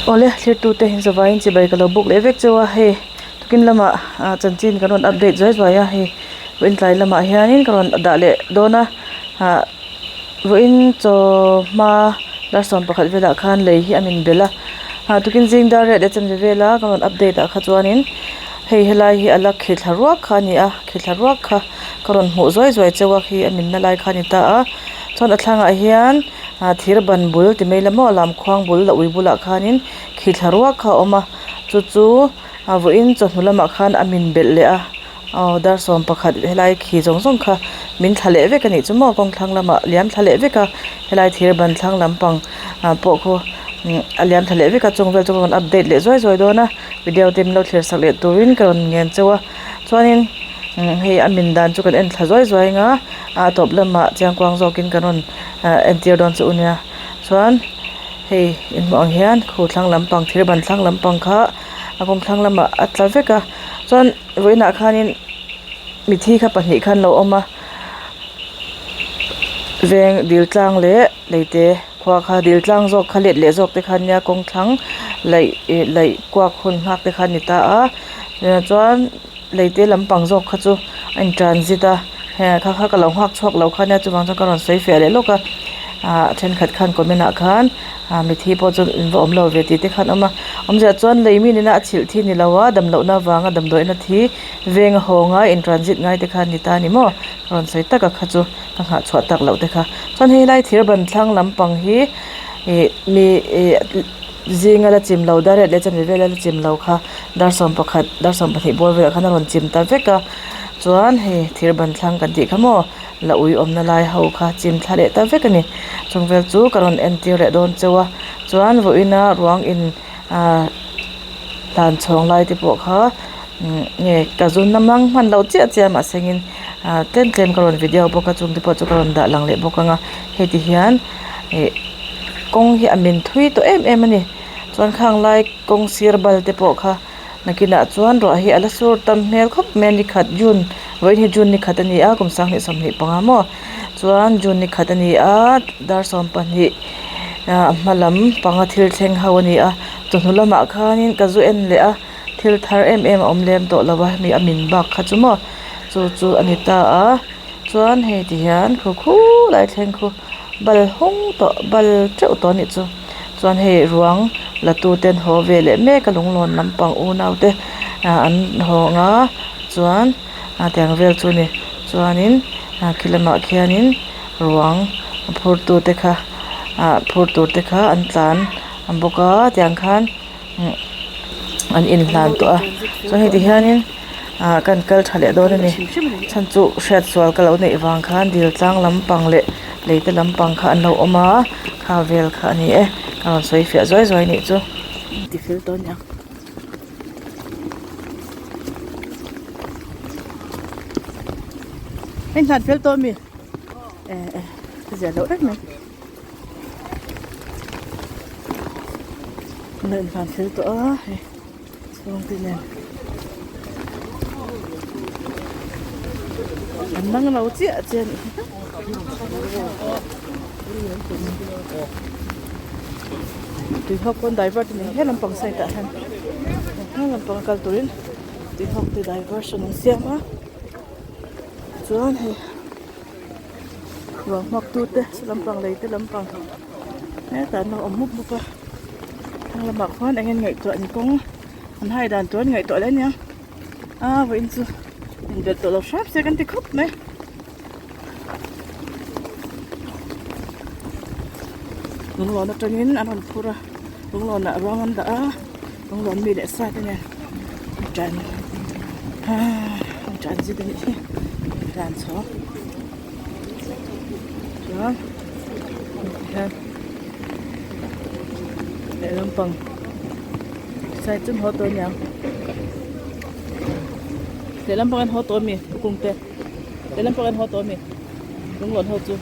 Awle thlirtute zavaiin chibai ka lo buk leh vek cheu a hei tukin lamah ah chanchin kan rawn update zuai zuai a hei vawiin tlai lamah hianin ka rawn dah leh dawn a ah vawiin chaw hma dar 11 velah khan lei hi a min belh a ah tukin zing dar riat leh chanve vela ka rawn update ah kha chuanin hei helai hi a la khi thla ruak kha a ni a khi thla ruak kha ka rawn hmuh zuai zuai cheu a khi a minna lai kha a ni ta a chuan a thlangah hian. Ah thir ban bul ti mai la maw lamkhuang bul la ui bulah khanin khi thla ruak kha a awm a chu chu ah vawiin chawhnu lamah khan a min belh leh a aw dar 11 helai khi zawng zawng kha min thla leh vek a nih chu maw kawng thlang lamah liam thla leh vek a helai thir ban thlang lampang ah pawh khu umm a liam thla leh vek a chung vel chu ka rawn update leh zuai zuai dawn a video te min lo thlir sak leh turin ka rawn ngen cheu a chuanin umm hei a min dan chu kan en thla zuai zuai ang a a tawp lamah chiangkuang zawkin kan rawn ah entir dawn chu u nia chuan hei inhmuh ang hian khu thlang lampang thir ban thlang lampang kha a kawng thlang lamah a tla vek a chuan vawiinah khanin mithi kha pahnih kha an lo awm a veng dil tlang leh leite khua kha dil tlang zawk kha let leh zawk te kha ania kawng thlang laih ih laih kuak hun nghak te kha a ni ta a chuan. Leite lampang zawk kha chu a in transit a he kha kha ka lo nghak chhuak lo kha nia chuvang chuan ka rawn sawi fiah leh lawk a ah thenkhat khan comment ah khan ah mithi pawh chu in va awm lo ve tih te khan awm a awmzia chuan lei mi nena a chhilh thi ni lo a dam lohna avanga damdawiin a thi veng a haw ngai in transit ngai te kha a ni ta a ni maw ka rawn sawi tak a kha chu ka nghah chhuah tak loh te kha chuan hei lai thir ban thlang lampang hi ih mi ih. Zinga la chim lo dar riat leh chanve vela la chim lo kha dar 11 dar 12 bawr velah khan a rawn chim ta vek a chuan hei thir ban thlang kan tih kha maw la ui awmna lai ho kha chim thla leh ta vek a ni chung vel chu ka rawn entir leh dawn cheu a chuan vawiina ruang in ah hlan chhawng lai te pawh kha nge ka zun na mang hman loh chiah chiah mahse engin ah tlem tlem ka rawn video bawk a chung te pawh chu ka rawn dah lang leh bawk ang a hei ti hian ih. Kawng hi a min thui tawh em em a ni chuan khang lai kawng sir bal te pawh kha nakinah chuan ruah hi a la sur tam hmel khawp mai a ni khat june vawiin hi june ni khat a ni a kum 2025 maw chuan june ni khat a ni a dar 12 ah hma lam panga thil thleng ho a ni a chawhnu lamah khanin ka zu en leh a thil thar em em a awm lem tawh lo a hemi a min bak kha chu maw chu chu a ni ta a chuan hei ti hian khu khulai thleng khu. Bal hung tawh bal teuh tawh anih chu chuan hei ruang la tu te an haw ve leh mek a lunglawn lampang unau te ah an haw ang a chuan ah tiang vel chu a ni chuanin ah khi lamah khianin ruang phur tu te kha ah phur tur te kha an tlan bawk a tiang khan. An inhlan tawh a chuan heti hianin ah kan kal tha leh dawn a ni chhan chu hriat sual ka lo neih vang khan dil tlang lampang leh lei te lampang kha an lo awm a kha vel kha a ni e ka rawn sawi fiah zuai zuai anih chu. Ti fel tawh a nia. Hei hlan fel tawh a mi? Eh eh ka ziah loh reng mai. An lo inhlan fel tawh a hei chhungte nen an mang lo chiah chiah a nih hi tuihawk pawn divert a ni he lampang side ah hian he lampang a kal turin tuihawk te diversion an siam a chuan hei. Ruang hmawk tu te saw lampang lei te lampang hetah an lo awm mup mup a thlang lamah khuan eng nge ngaihtuah an kawng an hai dan tur an ngaihtuah leh ania a vawiin chu inbelh tawh lo hram se kan ti khawp mai lunglawn atangin an rawn phur a lunglawnah ruang an dah a lunglawn mi leh sa te nen tan ah tan zet a nih hi tlan chho chuan hian lehlam pang side chu an haw tawh aniang lehlam pang an haw tawh ami thukung te lehlam pang an haw tawh ami lunglawn ho chu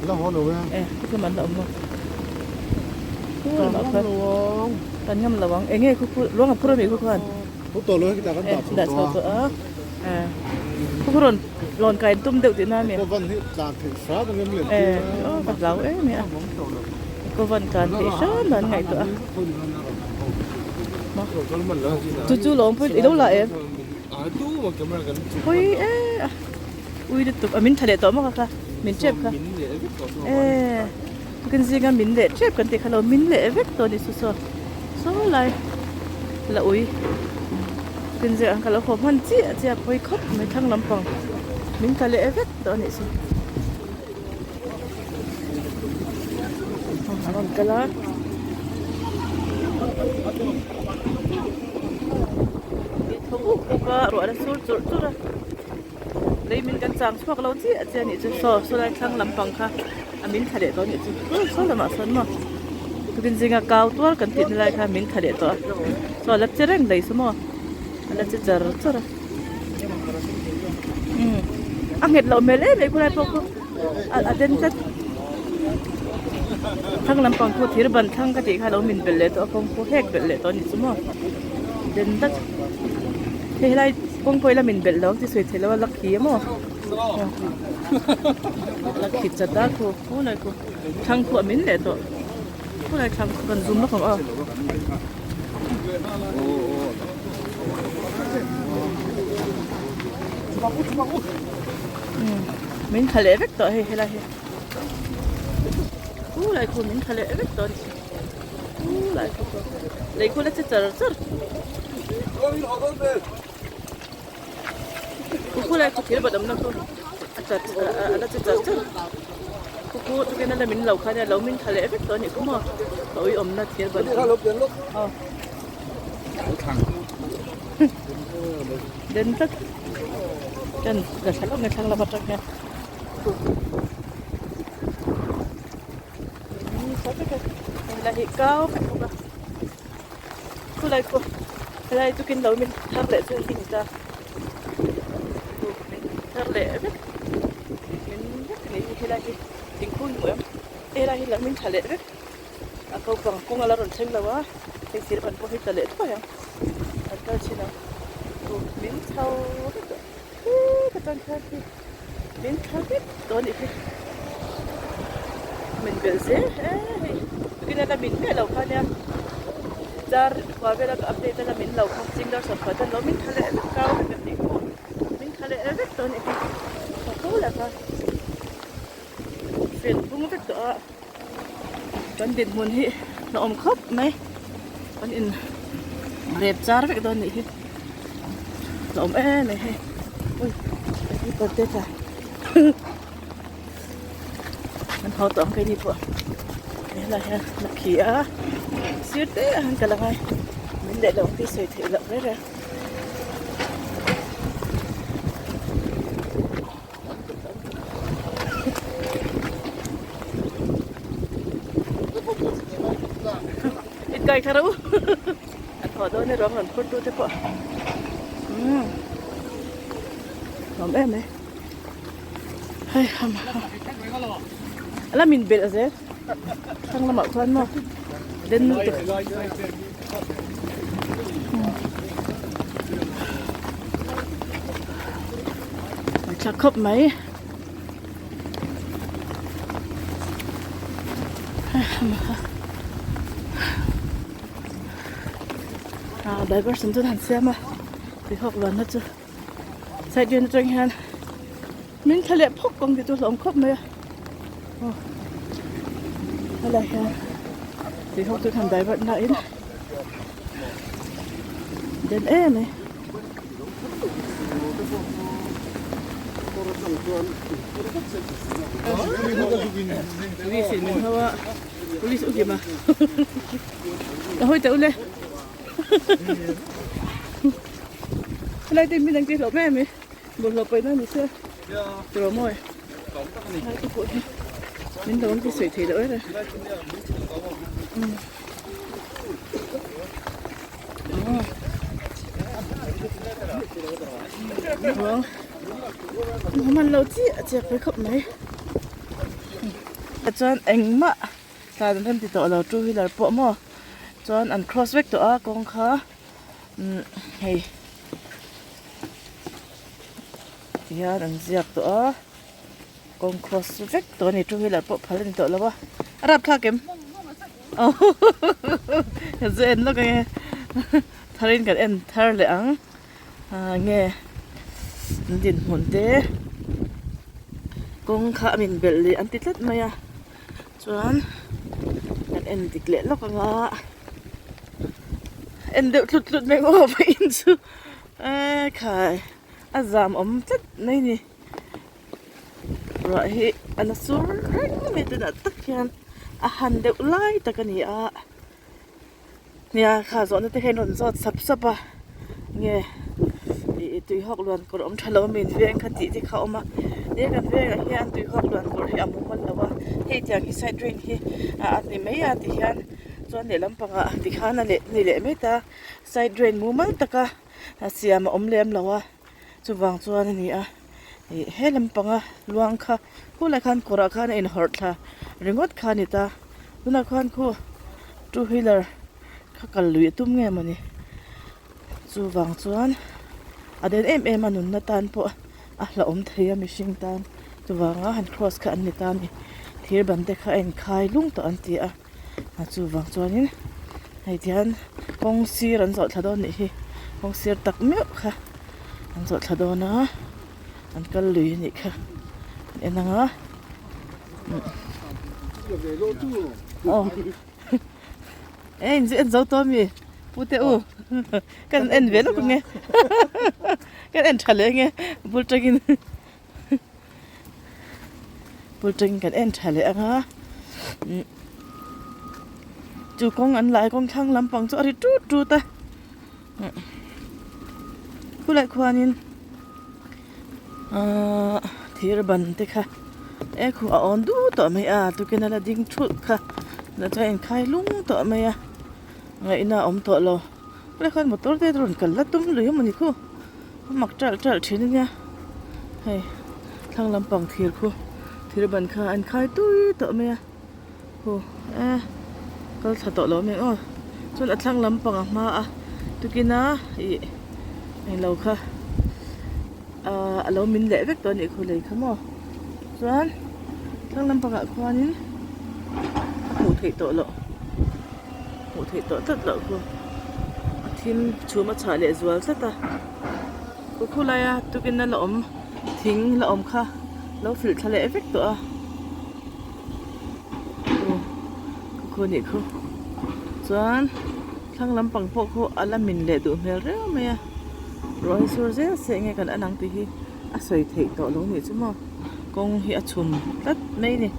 la haw lo e eh khutlam an la awm lo kan ngam lo ang enge khu khu luang a phur ami khu khan Hu tawh lo hekita kan dah chho tawh a khu khu rawn lawn kai tum deuh tihna ami ko van hi tlan theih hram ang em le eh aw ka hlau em a ko van tlan theih hram dan ngaihtuah a. Chu chu lawm pawh i lo la em? Pui e a ui lutuk a min tha leh tawh mawk a kha min tep kha e tukin zinga min leh tep kan tih kha lo min leh vek tawh a ni chu saw saw lai la ui tukin zing ang kha lo haw hman chiah chiah pawi khawp mai thlang lampang min tla leh vek tawh a nih chu. A rawn kal a tui thaw buk buk a ruah la sur churh churh a lei min kan chang chhuak lo chiah chiah a nih chu saw saw lai thlang lampang kha a min thla leh tawh a nih chu saw lamah sawn maw tukin zinga kau tuar kan tih na lai kha min thla leh tawh a saw a la che reng daih saw maw a la che char char a umm a nghet loh hmel em em khawlai pawh khu a den tlat thlang lampang khu thir ban thlang ka tih kha lo min belh leh tawh a kawng khu hek belh leh tawh a ni chu maw den tlat hei helai kawng pawh ila min belh lo ang tih sawi theih loh a la khi a maw la khi chat a khu khulai khu thlang khu a min leh tawh khulai thlang khu kan zum lawk ang aw. Min tha leh vek tawh hei helai hi u lai khu min tha leh vek tawh a ni u lai khu pawh lei khu la che char char khu khu lai khu thir bat awmna khu a chat a la che char char khu khu tukin a la min lo kha nia lo min tha leh vek tawh a nih khu maw a ui awmna thir ban aw den tlat chen la thla lawk nge thlang lam atang hian hei hi kau vek bawk a khulai khu helai tukin lo min thar leh chu hei hi ni ta min thar leh vek min vek a ni hi helai hi thingkung hmuh em helai hi lo min tha leh vek. A ko pang kawng a la rawn thleng lo a, hei thir ban pawh hi tla leh thuai ang, an kal thin ang, tu min chho vek tawh he ka tan khan khi min thla vek tawh a nih hi, min belh zel e hei tukin a la min miah lo kha nia char khua vela ka update a la min lo kha ching dar sawm khat a lo min thla leh vek kau vek a tih pawh min thla leh vek tawh a nih hi ka ko la kha fel bung vek tawh a. Kan dinhmun hi a awm khawp mai kan in rep char vek dawn nih hi a awm em em hei ui slipper te tla kan haw tawh ang keini pawh helai hian la khi a sir te ah hian ka la ngai min leh loh ang tih sawi theih loh reng reng. Inkai thar u a thaw dawn e ruang rawn phur tu te pawh umm nuam em e hei ham a la min belh zel thlang lamah khuan maw den lutuk. Tha khawp mai ah diversion chu an han siam a tuihawk luanna chu side vel atang hian min thla leh phawk ang tih chu hlauhawm khawp mai a aw helai hian tuihawk chu an han divert na in den em mai. Police in min hau a police u hlim a ka hawi teuh le helai te min ang tih hlauh mai ami bawlhhlawh paih na ni se tiraw mawi helai te pawh hi min lo ang tih sawi theih loh em e. Man lo chiah chiah phei khawp mai chuan engmah tlan an rem ti tawh lo two wheeler pawh maw chuan an cross vek tawh a kawng kha umm hei tihian an ziak tawh a kawng cross vek tawh a ni two wheeler pawh phal a ni tawh lo a a rapthlak em. Kan zu en lawk ange tharin kan en thar leh ang ah nge an dinhmun te kawng kha a min belh leh an ti tlat mai a chuan kan en dik leh lawk anga en deuh tlut tlut mai ngawh a in chu ekhai a zam awm tlat mai a ni. Ruah hi a la sur reng mai tunah tak hian a han deuh lai tak a ni a nia kha zawhna te hian rawn zawt sap sap a nge ih tuihawk luan kawr awm tha lo a min veng kha tih te kha a awm a nia kan vengah hian tuihawk luan kawr hi a mumal lo a hei tiang hi side drain hi a ni mai a ti hian chuan lehlam pangah tikhan a leh ni leh mai ta side drain mumal taka siam a awm lem lo a. Chuvang chuan a ni a, ih he lampanga luang kha khulai khan kawrah khan a inhawrh thla ringawt kha a ni ta, tunah khan khu two wheeler kha kal lui a tum nge mawni, chuvang chuan a den em em a nunna tan pawh a hlauhawm thei a mihring tan chuvanga han cross kha an ni ta a ni, thir ban te kha a inkhai lung tawh an ti a. A chuvang chuanin hei tihian kawng sir an zawh thla dawn nih hi kawng sir tak meuh kha an zawh thla dawn a an kal lui a nih kha an en ang a aw e in en zo tawh ami pu te u kan en ve lawk ange kan en tha leh ange bul tangin. Bul tangin kan en tha leh ang a umm chu kawng an lai kawng thlang lampang chu a ri tut tut a khulai khuanin ahh thir ban te kha e khuh a awn du tawh mai a tukin a la ding thulh kha tunah chuan a inkhai lung tawh mai a ngaihna a awm tawh lo khulai khuan motor te rawn kal la tum lui emawni khu. A mak ṭalh ṭalh ṭhin a nia hei thlang lampang thir khu thir ban kha a inkhai tui tawh mai a hu e kal thla tawh lo mai aw chuan a thlang lampang a hma a tukina ih englo kha ahh a lo min leh vek tawh a nih khu lei kha maw chuan thlang lampangah khuanin a hmuh theih tawh loh. Hmuh theih tawh tlat loh khu a thim chhum a chhah leh zual tlat a khu khu laia tukin a la awm thing la awm kha lo filh thla leh vek tawh a khu khu khu nih khu chuan thlang lampang pawh khu a la min leh duh hmel riau mai a ruah hi sur zel se enge kan en ang tih hi a sawi theih tawh lo nih chu maw kawng hi a chhum tlat mai a ni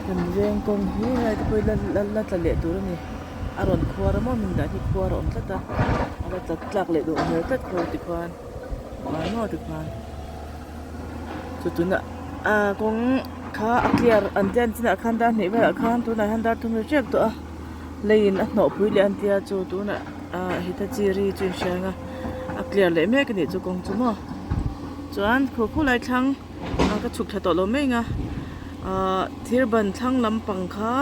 kan veng kawng hi helai te pawh hi la la tla leh tur a ni a rawn khuar a maw min dah hi khuar a awm tlat a a la tla tlak leh duh hmel tlat khaw tikhuan uar maw tikhuan chu tunah ah kawng kha a clear an tia an chinah khan dar hnih velah khan tunah hian dar thum ri tep tawh a leiin a hnawh pui leh an tia chu tunah ah hitachi ri chu inhria ang a a clear leh mek a nih chu kawng chu maw chuan khu khulai thlang ah ka chhuk thla tawh lo mai ang a ah thir ban thlang lampang kha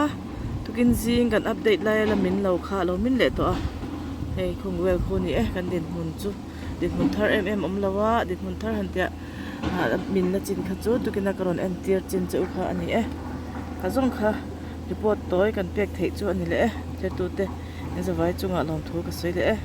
tukin zing kan update lai a la min lo kha a lo min leh tawh a hei khung vel khu a ni e kan dinhmun chu dinhmun thar em em a awm lo a dinhmun thar han tih ah min la chin kha chu tukin a ka rawn entir chin che u kha a ni e ka zawng kha report tawi kan pek theih chu a ni leh e thletute. Zavai chungah lawmthu ka sawi leh e.